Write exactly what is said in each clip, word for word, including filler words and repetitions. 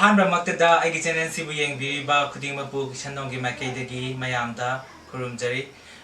ꯑꯍꯥꯟꯕꯃꯛꯇꯗ ꯑꯩꯒꯤ ꯆꯦꯅꯦꯜꯁꯤꯕꯨ ꯌꯦꯡꯕꯤꯔꯤꯕ ꯈꯨꯗꯤꯡꯃꯛꯄꯨ ꯀꯤꯁꯟꯅꯣꯡꯒꯤ ꯃꯥꯏꯀꯩꯗꯒꯤ ꯃꯌꯥꯝꯗ ꯈꯨꯔꯨꯝꯖꯔꯤ꯫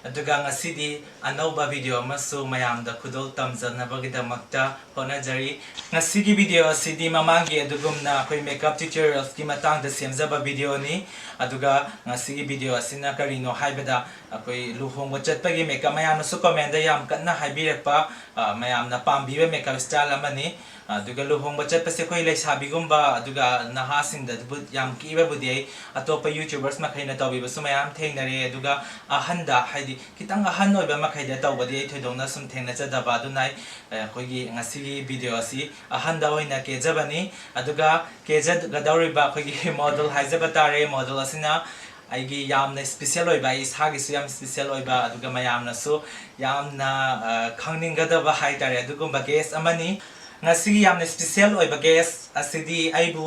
ꯑꯗꯨꯒ ꯉꯁꯤꯗꯤ ꯑꯅꯧꯕ ꯚꯤꯗꯤꯑꯣ ꯑꯃꯁꯨ ꯃꯌꯥꯝꯗ ꯈꯨꯗꯣꯜ ꯇꯝꯖꯅꯕꯒꯤꯗꯃꯛꯇ ꯍꯣꯠꯅꯖꯔꯤ꯫ ꯉꯁꯤꯒꯤ ꯚꯤꯗꯤꯑꯣ ꯑꯁꯤꯗꯤ ꯃꯃꯥꯡꯒꯤ ꯑꯗꯨꯒꯨꯝꯅ ꯑꯩꯈꯣꯏ ꯃꯦꯀꯞ ꯇ꯭ꯌꯨꯇꯣꯔꯤꯌꯦꯜꯁꯀꯤ ꯃꯇꯥꯡꯗ ꯁꯦꯝꯖꯕ ꯚꯤꯗꯤꯑꯣꯅꯤ꯫ ꯑꯗꯨꯒ ꯉꯁꯤꯒꯤ ꯚꯤꯗꯤꯑꯣ ꯑꯁꯤꯅ ꯀꯔꯤꯅꯣ ꯍꯥꯏꯕꯗ, ꯑꯩꯈꯣꯏ ꯂꯨꯍꯣꯡꯕ ꯆꯠꯄꯒꯤ ꯃꯦꯀꯞ, ꯃꯌꯥꯝꯅꯁꯨ ꯀꯣꯃꯦꯟꯗ ꯌꯥꯝ ꯀꯟꯅ ꯍꯥꯏꯕꯤꯔꯛꯄ, ꯑ, ꯃꯌꯥꯝꯅ ꯄꯥꯝꯕꯤꯕ ꯃꯦꯀꯞ ꯁ꯭ꯇꯥꯏꯜ ꯑꯃꯅꯤ꯫ ꯑꯗꯨꯒ ꯂꯨꯍꯣꯡꯕ ꯆꯠꯄꯁꯦ ꯑꯩꯈꯣꯏ ꯂꯩꯁꯥꯕꯤꯒꯨꯝꯕ ꯑꯗꯨꯒ ꯅꯍꯥꯁꯤꯡꯗꯕꯨ ꯌꯥꯝ ꯀꯤꯕꯕꯨꯗꯤ ꯑꯩ ꯑꯇꯣꯞꯄ ꯌꯨꯇ꯭ꯌꯨꯕꯔꯁ ꯃꯈꯩꯅ ꯇꯧꯕꯤꯕꯁꯨ ꯃꯌꯥꯝ ꯊꯦꯡꯅꯔꯦ꯫ ꯑꯗꯨꯒ ꯑꯍꯟꯗ, ꯍꯥꯏꯗꯤ ꯈꯤꯇꯪ ꯑꯍꯟ ꯑꯣꯏꯕ ꯃꯈꯩꯗ ꯇꯧꯕꯗꯤ ꯑꯩ ꯊꯣꯏꯗꯣꯛꯅ ꯁꯨꯝ ꯊꯦꯡꯅꯖꯗꯕ꯫ ꯑꯗꯨꯅ ꯑꯩ, ꯑ, ꯑꯩꯈꯣꯏꯒꯤ ꯉꯁꯤꯒꯤ ꯚꯤꯗꯤꯑꯣ ꯑꯁꯤ ꯑꯍꯟꯗ ꯑꯣꯏꯅ ꯀꯦꯖꯕꯅꯤ꯫ ꯑꯗꯨꯒ ꯀꯦꯖꯒꯗꯧꯔꯤꯕ ꯑꯩꯈꯣꯏꯒꯤ ꯃꯣꯗꯦꯜ ꯍꯥꯏꯖꯕ ꯇꯥꯔꯦ, ꯃꯣꯗꯦꯜ ꯑꯁꯤꯅ ꯑꯩꯒꯤ ꯌꯥꯝꯅ ꯁ꯭ꯄꯤꯁꯦꯜ ꯑꯣꯏꯕ, ꯑꯩ ꯏꯁꯥꯒꯤꯁꯨ ꯌꯥꯝ ꯁ꯭ꯄꯤꯁꯦꯜ ꯑꯣꯏꯕ, ꯑꯗꯨꯒ ꯃꯌꯥꯝꯅꯁꯨ ꯌꯥꯝꯅ, ꯑ, ꯈꯪꯅꯤꯡꯒꯗꯕ ꯍꯥꯏꯇꯥꯔꯦ, ꯑꯗꯨꯒꯨꯝꯕ ꯒꯦꯁ ꯑꯃꯅꯤ꯫ ꯉꯁꯤꯒꯤ ꯌꯥꯝꯅ ꯁ꯭ꯄꯤꯁꯦꯜ ꯑꯣꯏꯕ ꯒꯦꯁ ꯑꯁꯤꯗꯤ ꯑꯩꯕꯨ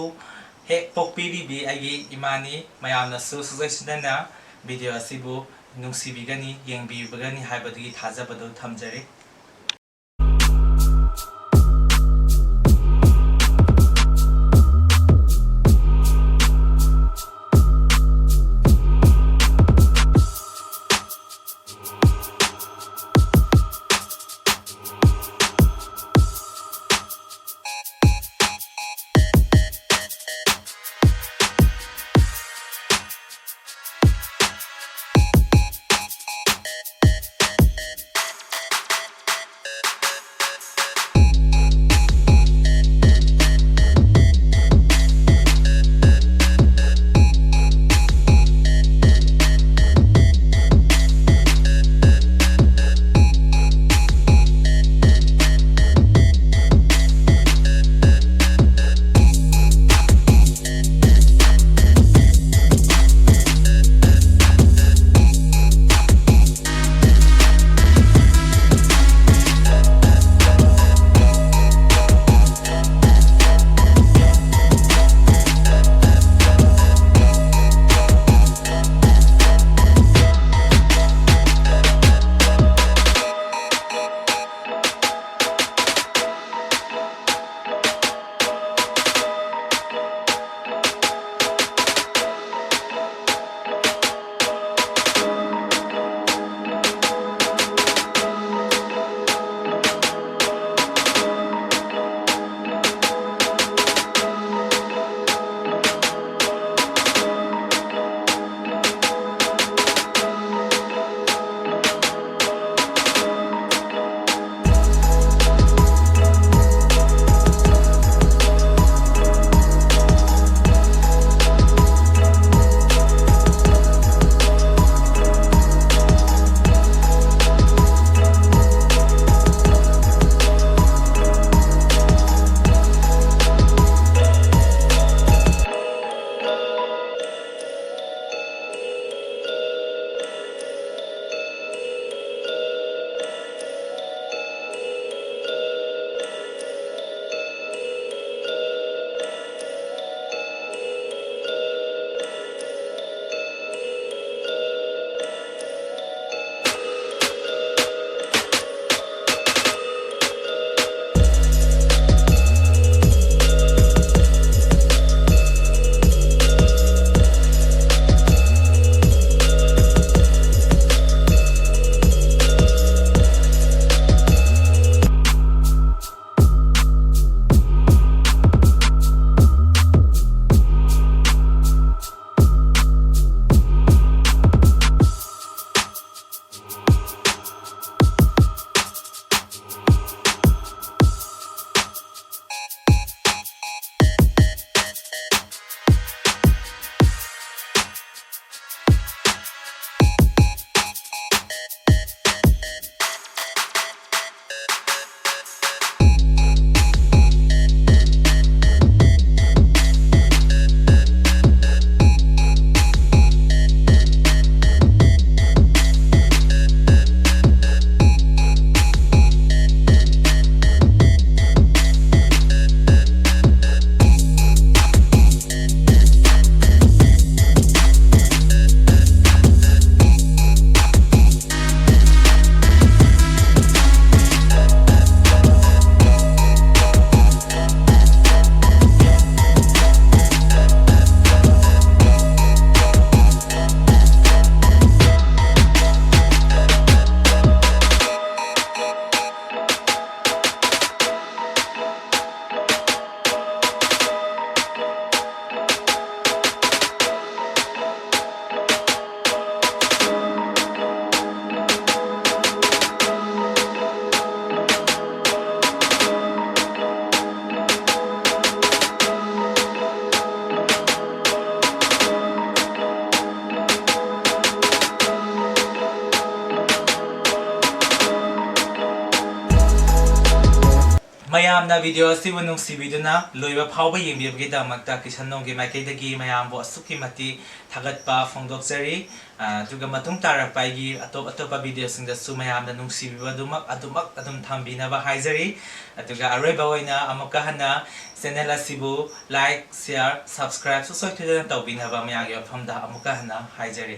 ꯍꯦꯛ ꯄꯣꯛꯄꯤꯔꯤꯕꯤ ꯑꯩꯒꯤ ꯏꯃꯥꯅꯤ꯫ ꯃꯌꯥꯝꯅꯁꯨ ꯁꯨꯡꯁꯣꯏ ꯁꯣꯏꯗꯅ ꯚꯤꯗꯤꯑꯣ ꯑꯁꯤꯕꯨ ꯅꯨꯡꯁꯤꯕꯤꯒꯅꯤ, ꯌꯦꯡꯕꯤꯒꯅꯤ ꯍꯥꯏꯕꯗꯨꯒꯤ ꯊꯥꯖꯕꯗꯨ ꯊꯝꯖꯔꯤ꯫ ꯃꯌꯥꯝꯅ video ꯑꯁꯤꯕꯨ ꯅꯨꯡꯁꯤꯕꯤꯗꯨꯅ ꯂꯣꯏꯕ ꯐꯥꯎꯕ ꯌꯦꯡꯕꯤꯕꯒꯤꯗꯃꯛꯇ ꯀꯤꯁꯟ ꯅꯣꯡꯒꯤ ꯃꯥꯏꯀꯩꯗꯒꯤ ꯃꯌꯥꯝꯕꯨ ꯑꯁꯨꯛꯀꯤ ꯃꯇꯤꯛ ꯊꯥꯒꯠꯄ ꯐꯣꯡꯗꯣꯛꯆꯔꯤ꯫ ꯑ, ꯑꯗꯨꯒ ꯃꯇꯨꯡ ꯇꯥꯔꯛꯄ ꯑꯩꯒꯤ ꯑꯇꯣꯞ ꯑꯇꯣꯞꯄ videoꯁꯤꯡꯗꯁꯨ ꯃꯌꯥꯝꯅ ꯅꯨꯡꯁꯤꯕꯤꯕꯗꯨꯃꯛ ꯑꯗꯨꯃꯛ ꯑꯗꯨꯝ ꯊꯝꯕꯤꯅꯕ ꯍꯥꯏꯖꯔꯤ꯫ ꯑꯗꯨꯒ ꯑꯔꯣꯏꯕ ꯑꯣꯏꯅ ꯑꯃꯨꯛꯀ ꯍꯟꯅ channel ꯑꯁꯤꯕꯨ like, share, subscribeꯁꯨ ꯁꯣꯏꯗꯅ ꯇꯧꯕꯤꯅꯕ ꯃꯌꯥꯝꯒꯤ ꯃꯐꯝꯗ ꯑꯃꯨꯛꯀ ꯍꯟꯅ ꯍꯥꯏꯖꯔꯤ꯫